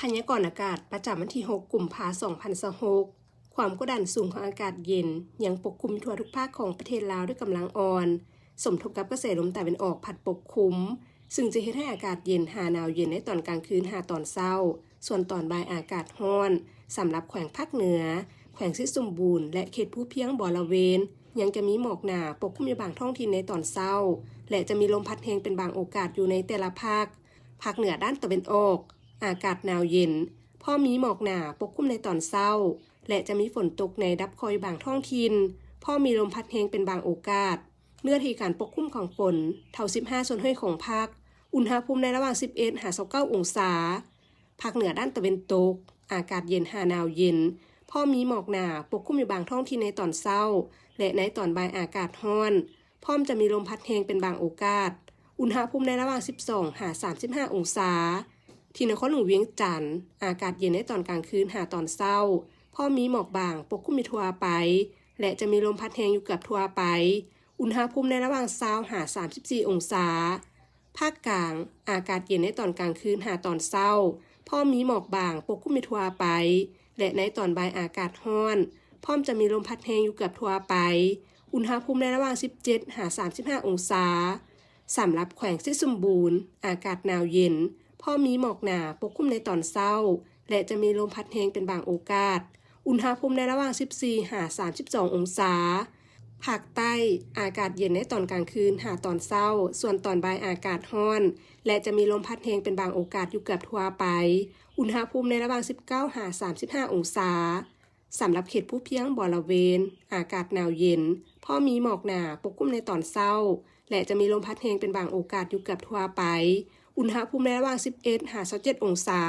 ພະຍາກອນອາກາດປະຈຳວັນທີຫົກ ກຸມພາ ສອງພັນຊາວຫົກ ຄວາມກົດດັນສູງຂອງອາກາດເຢັນ ຍັງປົກຄຸມທົ່ວທຸກພາກຂອງປະເທດລາວດ້ວຍກຳລັງອ່ອນ, ສົມທົບກັບກະແສລົມຕາເວັນອອກພັດປົກຄຸມ, ຊຶ່ງຈະເຮັດໃຫ້ອາກາດເຢັນຫາໜາວເຢັນໃນຕອນກາງຄືນຫາຕອນເຊົ້າ, ສ່ວນຕອນບ່າຍອາກາດຮ້ອນ. ສຳລັບແຂວງພາກເໜືອ, ແຂວງໄຊສົມບູນ ແລະ ເຂດພູພຽງບໍລະເວນ ຍັງຈະມີໝອກໜາປົກຄຸມຢູ່ບາງທ້ອງຖິ່ນໃນຕອນເຊົ້າ ແລະ ຈະມີລົມພັດແຮງເປັນບາງໂອກາດຢູ່ໃນແຕ່ລະພາກ. ພາກເໜືອດ້ານຕາເວັນອອກ, ອາກາດໜາວເຢັນ, ພໍມີໝອກໜາປົກຄຸມໃນຕອນເຊົ້າ ແລະ ຈະມີຝົນຕົກໃນລະດັບຄ່ອຍບາງທ້ອງຖິ່ນ, ພໍມີລົມພັດແຮງເປັນບາງໂອກາດ. ເນື້ອທີ່ການປົກຄຸມຂອງຝົນເທົ່າສິບຫ້າສ່ວນຮ້ອຍຂອງພາກ, ອຸນຫະພູມໃນລະຫວ່າງສິບເອັດຫາຊາວເກົ້າອົງສາ. ພາກເໜືອດ້ານຕາເວັນຕົກ, ອາກາດເຢັນຫາໜາວເຢັນ, ພໍມີໝອກໜາປົກຄຸມຢູ່ບາງທ້ອງຖິ່ນໃນຕອນເຊົ້າ ແລະ ໃນຕອນບ່າຍອາກາດຮ້ອນ, ພ້ອມຈະມີລົມພັດແຮງເປັນບາງໂອກາດ, ອຸນຫະພູມໃນລະຫວ່າງສິບສອງຫາສາມສິບຫ້າອົງສາ. ທີ່ນະຄອນຫຼວງວຽງຈັນ, ອາກາດເຢັນໃນຕອນກາງຄືນຫາຕອນເຊົ້າ, ພໍມີໝອກບາງປົກຄຸມຢູ່ທົ່ວໄປ ແລະ ຈະມີລົມພັດແຮງຢູ່ເກືອບທົ່ວໄປ, ອຸນຫະພູມໃນລະຫວ່າງຊາວຫາສາມສິບສີ່ອົງສາ. ພາກກາງ, ອາກາດເຢັນໃນຕອນກາງຄືນຫາຕອນເຊົ້າ, ພ້ອມມີໝອກບາງປົກຄຸມຢູ່ທົ່ວໄປ ແລະ ໃນຕອນບ່າຍອາກາດຮ້ອນ, ພ້ອມຈະມີລົມພັດແຮງຢູ່ເກືອບທົ່ວໄປ, ອຸນຫະພູມໃນລະຫວ່າງສິບເຈັດຫາສາມສິບຫ້າອົງສາ. ສຳລັບແຂວງໄຊສົມບູນ, ອາກາດໜາວເຢັນ, ພໍມີໝອກໜາປົກຄຸມໃນຕອນເຊົ້າ ແລະ ຈະມີລົມພັດແຮງເປັນບາງໂອກາດ, ອຸນຫະພູມໃນລະຫວ່າງສິບສີ່ຫາສາມສິບສອງອົງສາ. ພາກໃຕ້, ອາກາດເຢັນໃນຕອນກາງຄືນຫາຕອນເຊົ້າ, ສ່ວນຕອນບ່າຍອາກາດຮ້ອນ ແລະ ຈະມີລົມພັດແຮງເປັນບາງໂອກາດຢູ່ເກືອບທົ່ວໄປ, ອຸນຫະພູມໃນລະຫວ່າງສິບເກົ້າຫາສາມສິບຫ້າອົງສາ. ສຳລັບເຂດພູພຽງບໍລະເວນ, ອາກາດໜາວເຢັນ, ພໍມີໝອກໜາປົກຄຸມໃນຕອນເຊົ້າ ແລະ ຈະມີລົມພັດແຮງເປັນບາງໂອກາດຢູ່ເກືອບທົ່ວໄປ, ອຸນຫະພູມໃນລະຫວ່າງສິບເອັດຫາຊາວເຈັດອົງສາ.